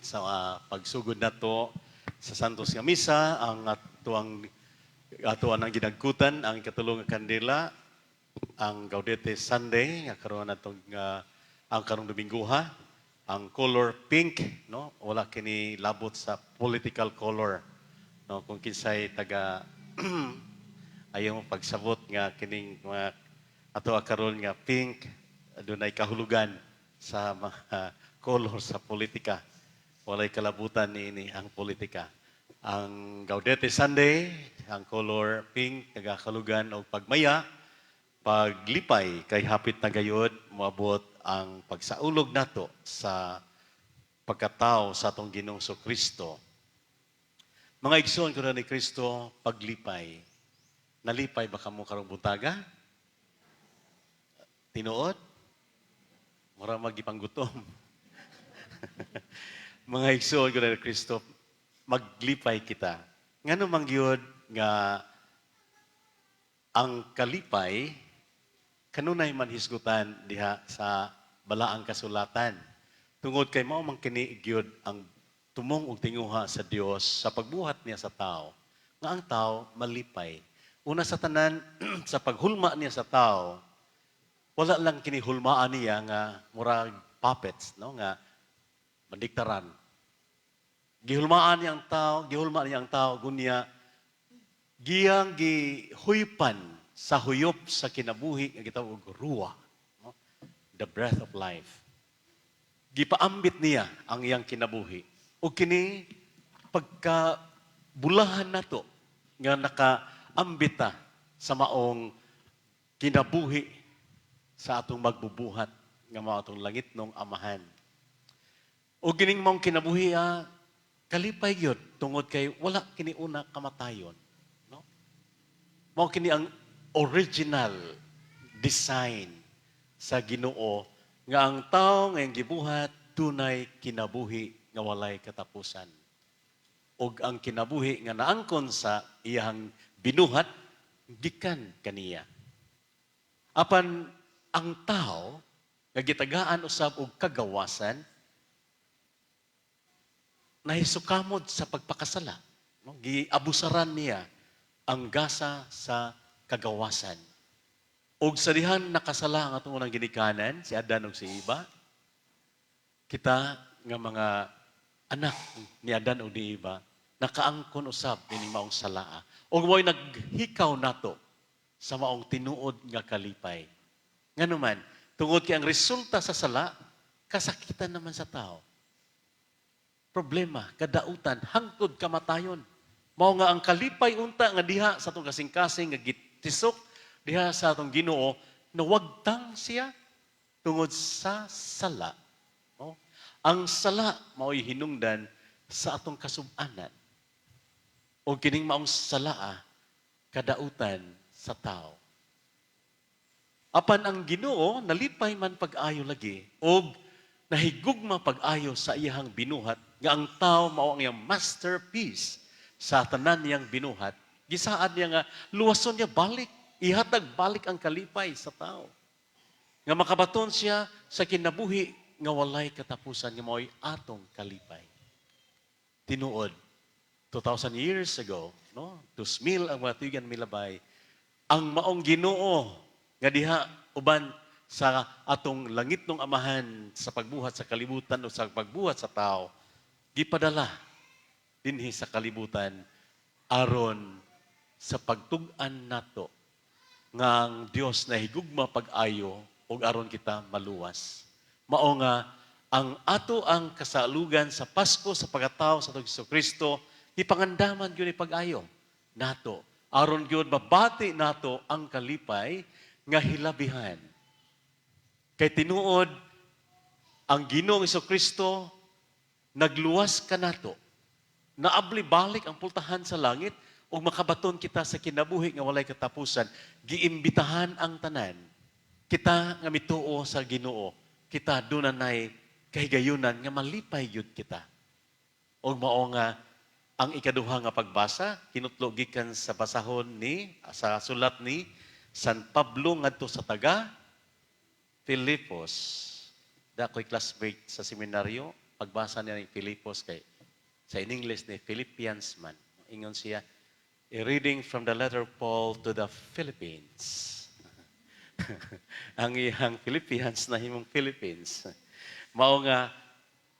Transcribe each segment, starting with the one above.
Sa pagsugod nato sa Santos nga Misa, ang atuang ato ang ginagkutan ang ikatulong nga kandila, ang Gaudete Sunday nga karon atong ang karong Dominguha, ang color pink, no? Wala kini labot sa political color, no? Kung kinsay taga ayaw mo pagsabot nga kining mga ato karon nga pink adunay kahulugan sa mga color sa politika, walay kalabutan niini ang politika. Ang Gaudete Sunday, ang color pink nagakalugan og pagmaya, paglipay kay hapit na gayud moabot ang pagsaulog nato sa pagkatao sa atong Ginoong Kristo. Mga igsoon ko na ni Kristo, paglipay. Nalipay ba kamo karong buntaga? Tinuod? Mura magipanggutom. Mga igsoon ko na ni Kristo, maglipay kita. Ngano man gyud nga ang kalipay kanunay man hisgutan diha sa balaang kasulatan? Tungod kay mao man kini gyud ang tumong og tinguha sa Dios sa pagbuhat niya sa tao. Nga ang tao malipay. Una sa tanan, sa paghulma niya sa tao, wala lang kini hulmaan niya nga murag puppets, no, nga mandiktaran. Gihulmaan niya ang tao, gihulma niya ang tao, gunya giyang gihuypan sa huyop sa kinabuhi nga gitawag og ruah, no? The breath of life. Gipaambit niya ang iyang kinabuhi. Ug kini pagka bulahan nato nga nakaambit ta sa maong kinabuhi sa atong magbubuhat nga mao atong langitnong Amahan. O kining maong kinabuhi, kalipay gyud tungod kay wala kini una kamatayon, no? Mao kini ang original design sa Ginoo nga ang tao nga iyang gibuhat dunay kinabuhi nga walay katapusan. Ug ang kinabuhi nga naangkon sa iyang binuhat gikan kaniya. Apan ang tao nga gitagaan usab og kagawasan nahisukamod sa pagpakasala. No? Giabusaran niya ang gasa sa kagawasan. Og sa dihan nakasala ang atong unang ginikanan, si Adan ug si Eva, kita nga mga anak ni Adan ug ni Eva, nakaangkon usab nining maong salaa. Ug mo'y naghikaw nato sa maong tinuod nga kalipay. Ngano man, tungod kay ang resulta sa sala, kasakitan naman sa tao, problema, kadautan, hangtod kamatayon. Mao nga ang kalipay unta nga diha sa atong kasing-kasing nga gitisok diha sa atong Ginoo, nawagtang siya tungod sa sala. No? Ang sala mao'y hinungdan sa atong kasub-anan. O kining maong salaa, kadautan sa tao. Apan ang Ginoo nalipay man pag-ayo lagi og nahigugma pag-ayo sa iyang binuhat nga ang tao mao ang iyang masterpiece sa tanan niyang binuhat. Gisaad niya nga luwason niya balik, ihatag balik ang kalipay sa tao. Nga makabaton siya sa kinabuhi nga walay katapusan nga mao'y atong kalipay. Tinuod, 2,000 years ago, no? 2,000 ang mga tuigan milabay, ang maong Ginoo nga diha uban sa atong langitnong Amahan sa pagbuhat sa kalibutan o sa pagbuhat sa tao, gipadala dinhi sa kalibutan aron sa pagtug-an nato nga ang Dios na higugma pag-ayo ug aron kita maluwas. Mao nga ang ato ang kasalugan sa Pasko sa pagkatao sa atong Kristo, gipangandaman gyud ni pag-ayo nato aron gyud mabati nato ang kalipay nga hilabihan. Kay tinuod, ang Ginoong Kristo nagluwas kanato. Naabli balik ang pultahan sa langit ug makabaton kita sa kinabuhi nga walay katapusan. Giimbitahan ang tanan. Kita nga mituo sa Ginoo, kita dunay kahigayunan nga malipay gyud kita. Ug mao nga ang ikaduha nga pagbasa kinutlo gikan sa basahon ni sa sulat ni San Pablo ngadto sa taga Filipos. Da ko'y classmate sa seminaryo. Pagbasa niya ng Filipos kay sa in English ni Philippians man. Ingon siya, "A reading from the letter of Paul to the Philippines." Ang iyang Philippians na himong Philippines. Mao nga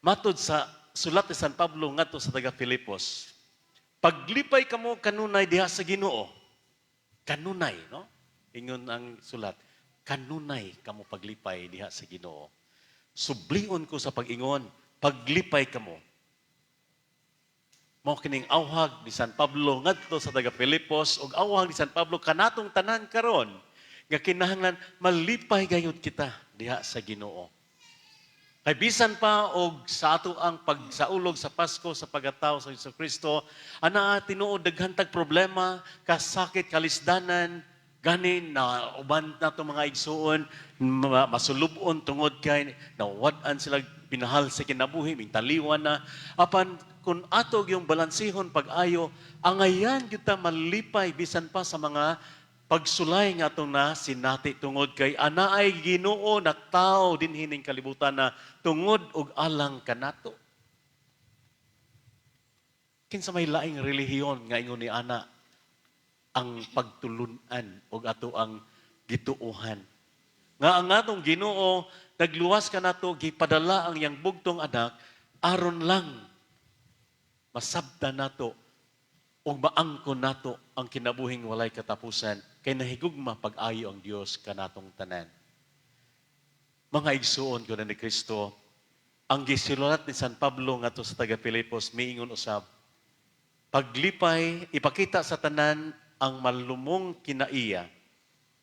matud sa sulat ni San Pablo ngadto sa taga Filipos, "Paglipay kamo kanunay diha sa Ginoo." Kanunay, no? Ingon ang sulat, "Kanunay kamo paglipay diha sa Ginoo. Sublion ko sa pag-ingon, paglipay kamo." Mao kining awhag ni San Pablo ngadto sa taga Filipos ug awhag ni San Pablo kanatong tanan karon nga kinahanglan malipay gayud kita diha sa Ginoo. Kay bisan pa og sa ato ang pagsaulog sa Pasko sa pagkatao sa Hesus Kristo, ana tinuod daghan tag problema, kasakit, kalisdanan, gani na uban nato mga igsuon masulub-on tungod kay nawad-an sila pinahal sa kinabuhi, mingtaliwan na. Apan kung ato yung balansihon pag-ayo, angayan gyud ta malipay bisan pa sa mga pagsulay nga atong na sinati tungod kay anaay Ginoo na tao dinhi ning kalibutan na tungod og alang kanato. Kinsa may laing relihiyon nga ingon ni ana ang pagtulun-an og ato ang gituohan? Nga ang atong Ginoo nagluwas kanato, gipadala ang iyang bugtong anak aron lang masabtan nato ug maangkon nato ang kinabuhing walay katapusan kay nahigugma pag-ayo ang Dios kanatong tanan. Mga igsuon ko na ni Kristo, ang gisulat ni San Pablo ngadto sa taga Filipos miingon usab, "Paglipay, ipakita sa tanan ang malumong kinaiya.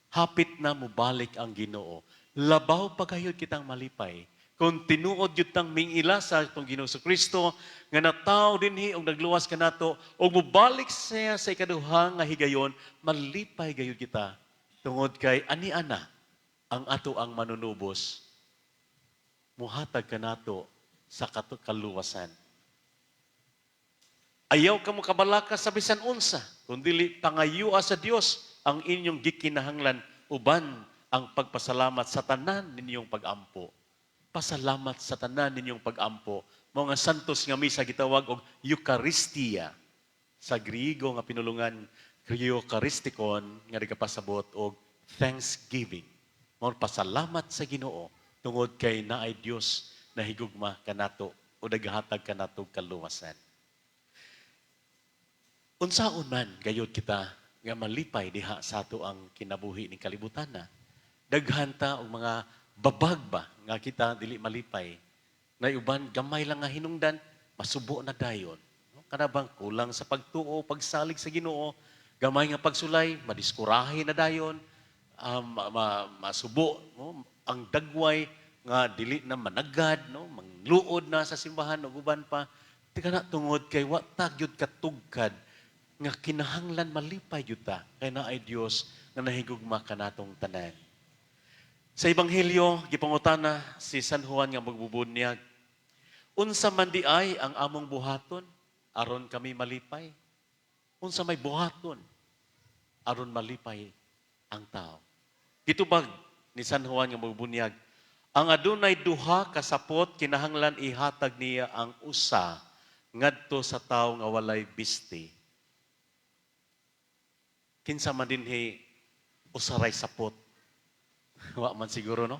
Hapit na mubalik ang Ginoo." Labaw pa gayud kitang malipay kung tinuod gyud tang mingila sa atong Ginoo Kristo nga nataw dinhi og nagluwas kanato ug mobalik siya sa ikaduha nga higayon, malipay gayud kita tungod kay ani ana ang ato ang manunubos muhatag kanato sa kaluwasan. "Ayaw kamo kabalaka sa bisan unsa, kundili pangayua sa Dios ang inyong gikinahanglan uban ang pagpasalamat sa tanan ninyong pagampo. Pasalamat sa tanan ninyong pagampo. Mao nga santos nga misa gitawag og Eucharistia. Sa Griego nga pinulungan, Eucharistikon, nga nagapasabot og thanksgiving. Mao pasalamat sa Ginoo tungod kay naay Dios na higugma kanato o naghatag kanato kaluwasan. Unsaon man gayud kita nga malipay diha sa ato ang kinabuhi ni kalibutan na? Daghan ta og mga babag ba nga kita dili malipay. Na uban gamay lang nga hinungdan, masubo na dayon. No? Kana bang kulang sa pagtuo, pagsalig sa Ginoo, gamay nga pagsulay, madiskurahe na dayon, masubo, no? Ang dagway nga dili na managad, no? Mangluod na sa simbahan ug uban pa. Tika na tungod kay wa ta gyud katugkad nga kinahanglan malipay gyud ta kay naay Dios nga nahigugma kanatong tanan. Sa Ebanghelyo, gipangutana si San Juan nga magbubunyag, "Unsa man di ay ang among buhaton aron kami malipay? Unsa may buhaton aron malipay ang tao?" Gitubag ni San Juan nga magbubunyag, "Ang adunay duha ka sapot kinahanglan ihatag niya ang usa ngadto sa tawo nga walay bisti." Kinsa man dinhi usaray sapot? Wa man siguro, no?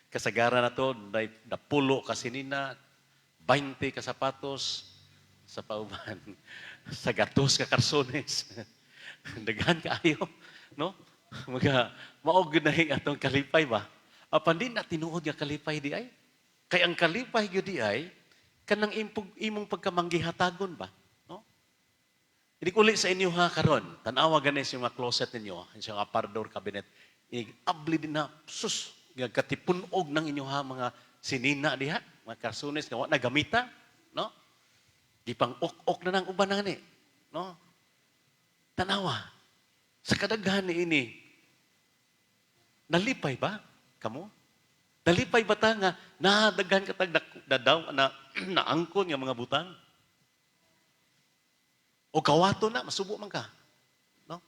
Kasagaran na to, napulo ka sinina, 20 ka sapatos, sa pauban, sa gatos ka karsones. Daghan kaayo, no? Mga mao gyud na atong kalipay ba? Apan di na tinuod nga kalipay di ay. Kay ang kalipay gyud di ay kanang imong pagkamanggihatagon ba, no? Inig uli sa inyo ha karon, tan-awa gani sa mga closet ninyo, sa mga aparador cabinet. Inig abli din na sus, nga katipunog ng inyo ha mga sinina diha, mga karsones nga wa na gamita, no? Gipang ok-ok na nang uban na ni, no? Tanawa. Sa kadaghan ni ini, nalipay ba kamo? Nalipay ba ta nga nadaghan katag na, daw na naangkon nga mga butang? O kawato na, masubo man ka. No?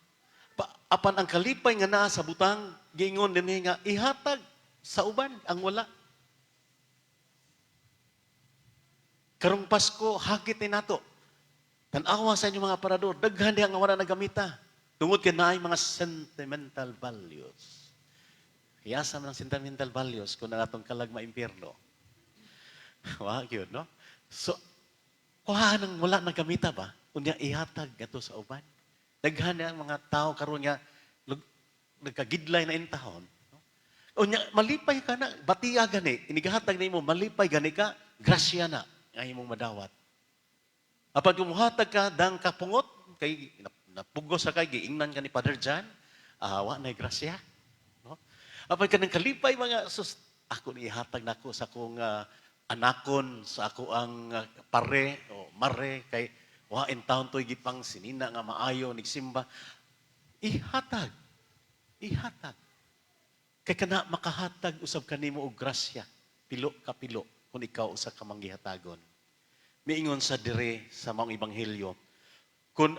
Apan ang kalipay nga naa sa butang, giingon dinhi nga ihatag sa uban ang wala. Karong Pasko, hagit ni nato. Tan-awa sa inyong mga aparador, daghan diha nga wala nagamita. Tungod kay naay mga sentimental values. Kaya sa mga sentimental values kung na atong kalag maimpierno. Wa gyud, no? So, kuha nang wala nagamita ba? Unya ihatag ngadto sa uban. Daghan na ang mga tao karon nga nagkagidlay na intahon. No? Unya malipay ka na, batiya gani, inigahatag nimo, malipay gani ka, grasya na nga imong madawat. Apan kung muhatag ka dang kapungot, kay napugos sa kay giingnan ka ni Father John, wa na grasya. No? Apan kanang kalipay mga sus, ako ni ihatag nako sa akong anakon, sa ako ang pare o mare kay wa in town to'y gipang sinina nga maayo nigsimba. Ihatag. Ihatag. Kay kana makahatag usab kanimo og grasya, pilo ka pilo kung ikaw usa ka manggihatagon. Miingon sa dire sa maong ebanghelyo, kung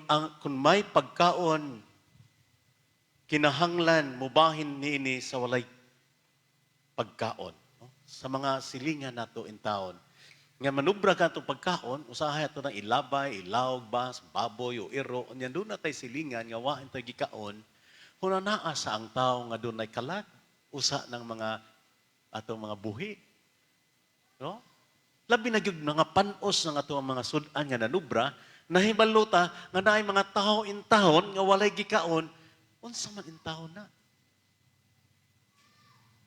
may pagkaon, kinahanglan mubahin niini sa walay pagkaon, no? Sa mga silingan nato in town nga manubra ka atong pagkaon, usahay ato nang ilabay, ilawog ba, baboy o iro, unya duna tay silingan nga wa tay gikaon, kung naa sa ang tao nga dunay kalag, usa ng mga atong mga buhi. No? Labi na gyud mga panos ng atong mga sud-an nga nanubra, nahibalo ta nga naay mga tao in town nga walay gikaon, unsa man in taon na.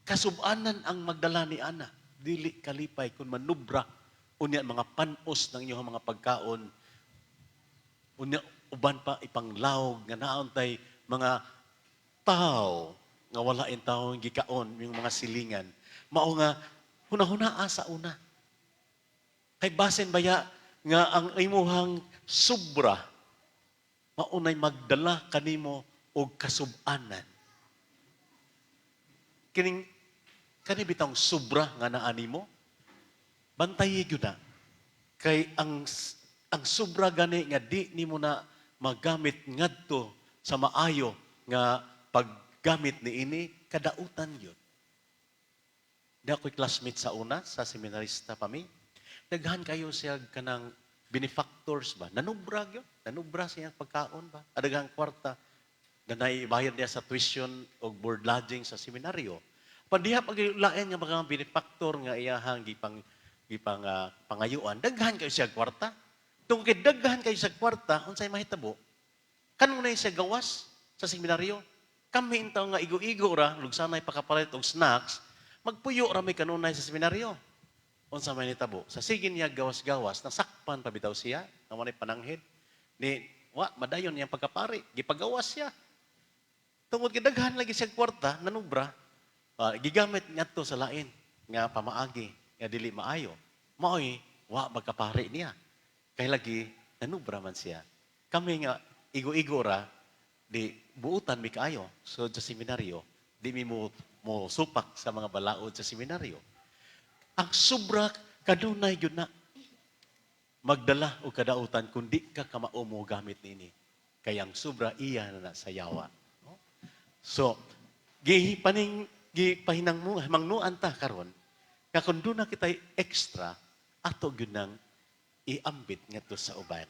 Kasubanan ang magdala ni ana, dili kalipay kung manubra unya mga panos ng inyong mga pagkaon, unya uban pa ipanglawog nga naon tay mga tao nga wala in taon gikaon yung mga silingan. Mao nga hunahunaa sa una. Kay basin baya nga ang imuhang sobra maunay magdala kanimo og kasub-anan. Kining kani bitang sobra nga naa nimo, bantayi gyud na. Kay ang sobra gani nga di nimo na magamit ngadto sa maayo nga paggamit niini, kadautan yun. Di ako'y classmate sa una, sa seminarista pa mi. Daghan kayo siya kanang benefactors ba? Nanubra yun. Nanubra siya pagkaon ba? Adaghang kwarta na naibayad niya sa tuition o board lodging sa seminaryo. Pandiha pag lain nga mga benefactor nga iyahang gipang gipang pangayuan, daghan kayo siya kwarta. Tungkol kay daghan kayo sa kwarta, unsay mahitabo? Kanunay siya gawas sa seminaryo. Kami intaw nga igo-igo ra, lugsanay pakapalit og snacks, magpuyo ra may kanunay sa seminaryo. Unsa may nitabo? Sa sige niya gawas-gawas, nasakpan pa bitaw siya, nga walay pananghid. Ni wa madayon niyang pagkapari, gipagawas siya. Tungod kay daghan lagi siya kwarta, nanubra, gigamit ngadto sa lain nga pamaagi nga dili maayo. Maoy wa magkapari niya. Kay lagi nanubra man siya. Kami nga igo-igo ra, di buutan mi kaayo. So sa seminaryo, di mi mo supak sa mga balaod sa seminaryo. Ang sobra kanunay gyud na magdala og kadautan kung di ka kamao mo gamit niini. Kay ang sobra iya na na sa yawa. No? So, gipaning gipahinang mo mangnuan ta karon nga kung duna kitay extra, ato gyud nang iambit ngadto sa uban.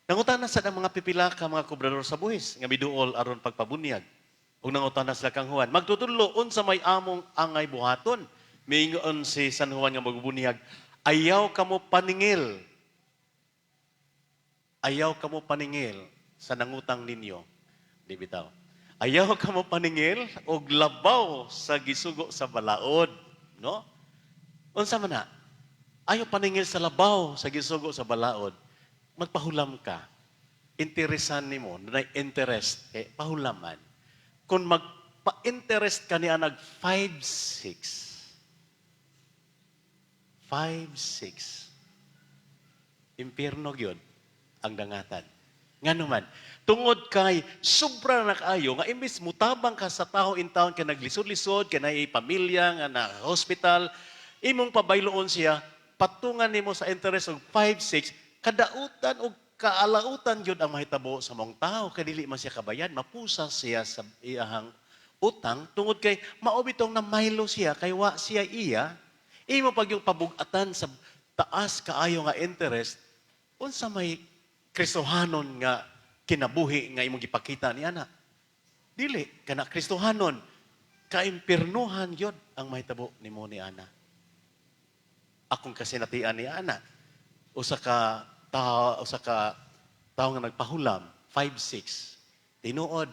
Nangutana sa ang mga pipila ka mga kobrador sa buhis nga miduol aron pagpabunyag. Ug nangutana sila kang Juan, "Magtutudlo, unsa may among angay buhaton?" Miingon si San Juan nga magbubunyag, "Ayaw kamo paningil. Ayaw kamo paningil sa nangutang ninyo." Di bitaw. Ayaw kamo paningil og labaw sa gisugo sa balaod, no? Unsa man na? Ayaw paningil sa labaw sa gisugo sa balaod. Magpahulam ka. Interesan nimo, dunay interest kay pahulaman. Kung magpa-interest ka niya nag 5 6 5 6, impierno gyud ang dangatan. Ngano man, tungod kay sobra na kaayo nga imbes mutabang ka sa tao in town kay naglisod-lisod, kay naay pamilya nga na hospital, imong pabayloon siya, patungan nimo sa interest og 5 6, kadautan og kaalautan gyud ang mahitabo sa mong tao kay dili man siya kabayad, mapusa siya sa iyahang utang tungod kay mao bitong namaylo siya kay wa siya iya. Imo pag yung pabugatan sa taas kaayo nga interest, unsa may Kristohanon nga kinabuhi nga imong gipakita ni ana? Dili kana Kristohanon, kaimpirnuhan gyud ang mahitabo nimo ni ana. Akong kasinatian ni ana, usa ka tawo nga nagpahulam, 5'6". Tinuod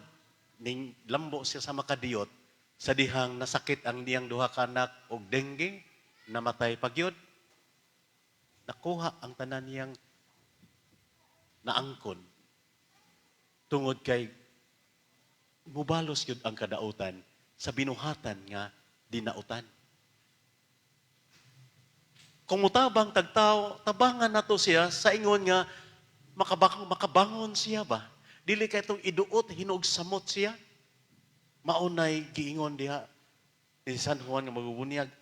ning lambo siya sa makadiyot sa dihang nasakit ang niyang duha ka anak og dengue, namatay pa gyud. Nakuha ang tanan niyang naangkon tungod kay mubalos gyud ang kadautan sa binuhatan nga dinautan. Kung mutabang tag tao, tabangan nato siya sa ingon nga makabangon siya ba? Dili kay itong iduot, hinuog samot siya. Maunay giingon diha ni San Juan nga Magbubunyaga,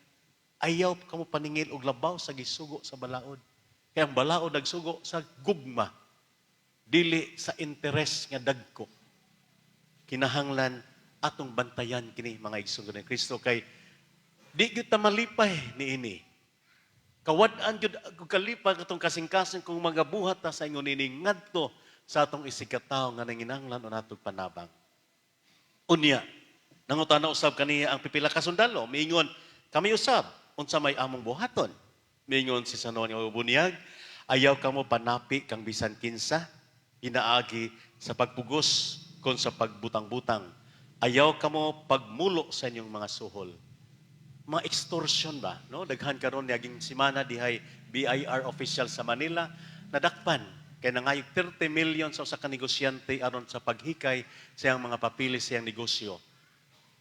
ayaw kamo paningil og labaw sa gisugo sa balaod. Kay ang balaod nagsugo sa gugma, dili sa interes nga dagko. Kinahanglan atong bantayan kini, mga igsoon ni Kristo, kay di gyud ta malipay niini. Kawad-an gyud og kalipay atong kasing-kasing kung magabuhat ta sa ingon ini ngadto sa atong isigkatawo nga nanginahanglan og natong panabang. Unya, nangutana usab kaniya ang pipila ka sundalo, miingon, "Kami usab, unsa may among buhaton?" Miingon si San Juan nga Bunyag, "Ayaw kamo panapi kang bisan kinsa, pinaagi sa pagpugos kon sa pagbutang-butang. Ayaw kamo pagmulo sa inyong mga suhol." Mga extortion ba, no? Daghan karon niaging semana dihay BIR official sa Manila nadakpan kay nangayog 30 million sa usa ka negosyante aron sa paghikay sa iyang mga papeles sa iyang negosyo.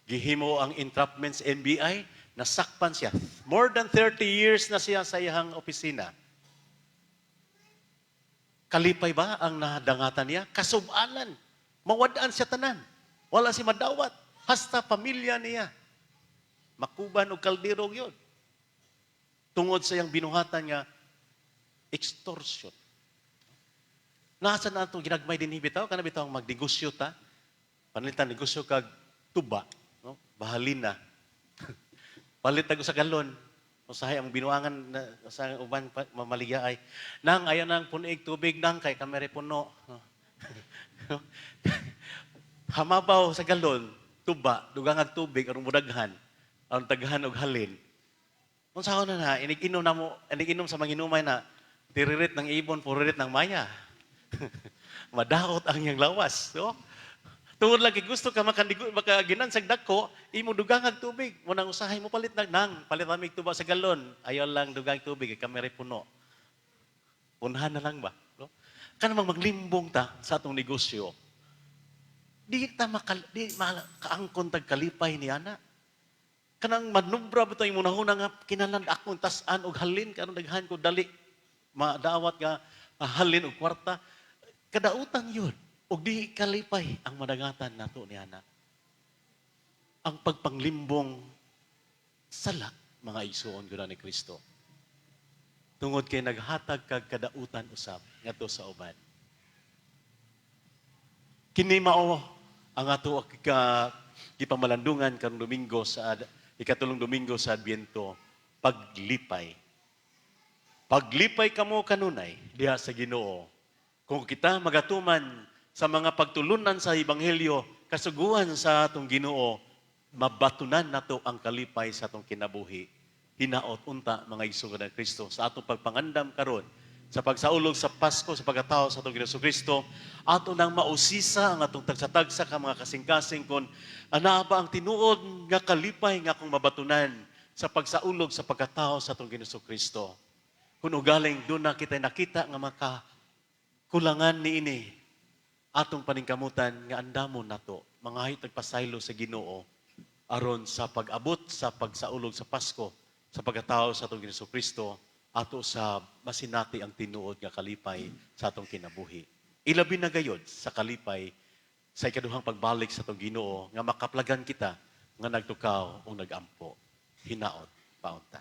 Gihimo ang entrapment sa NBI, nasakpan siya. More than 30 years na siya sa iyang opisina. Kalipay ba ang nadangatan niya? Kasubalan. Mawadaan siya tanan. Wala si madawat. Hasta pamilya niya. Makuban og kaldero yun. Tungod sa iyang binuhatan nga extortion. Nasa na itong ginagmay din bitaw, kana bitaw ang magnegosyo ta. Panalitan negosyo kag tuba, no? Bahalina. Palit tag sa galon. Usahay ang binuangan na sa uban pa, mamaligya ay nang ayaw nang punig tubig nang kay kamere puno. No? Hamabaw sa galon, tuba, dugangag tubig aron mudaghan, aron taghan og halin. Unsa na na, inig-inom na mo, inig-inom sa manginumay na, tiririt ng ibon, puririt ng maya. Madaot ang iyang lawas. No? Tungod lang kay gusto ka makaginansag dako, imo dugangag tubig. Mo nang usahay mo palit nang nang palit ramig tuba sa galon. Ayaw lang dugang tubig, kay kamere puno. Punhan na lang ba? No? Kanang maglimbong ta sa atong negosyo. Di makaangkon tag kalipay ni ana. Kanang manubra ba ito imong nga kinalan akong tas-an og halin karon daghan ko dali madawat nga halin og kwarta, kadautan yun og di kalipay ang madangatan nato ni ana. Ang pagpanglimbong, sala, mga igsuon ko ni Kristo, tungod kay naghatag kag kadautan usab ngadto sa uban. Kini mao ang ato ka gipamalandungan karong Domingo sa ikatulong Domingo sa Adbyento, paglipay. Paglipay kamo kanunay diha sa Ginoo. Kung kita magatuman sa mga pagtulunan sa Ebanghelyo, kasuguan sa atong Ginoo, mabatunan nato ang kalipay sa atong kinabuhi. Hinaot unta, mga igsoon ng Kristo, sa atong pagpangandam karon sa pagsaulog sa Pasko sa pagkatao sa atong Ginoo Kristo, ato nang mausisa ang atong tagsa-tagsa ka mga kasing-kasing kon anaa ba ang tinuod nga kalipay nga akong mabatunan sa pagsaulog sa pagkatao sa atong Ginoo Kristo. Kung ugaling duna kita nakita nga makakulangan niini, atong paningkamutan nga andamon nato mga tagpasaylo sa Ginoo aron sa pag-abot sa pagsaulog sa Pasko sa pagkatao sa atong Ginoo Kristo, ato sa masinati ang tinuod nga kalipay sa atong kinabuhi. Ilabi na gayod sa kalipay sa ikaduhang pagbalik sa atong Ginoo nga makaplagan kita nga nagtukaw o nagampo. Hinaot paunta.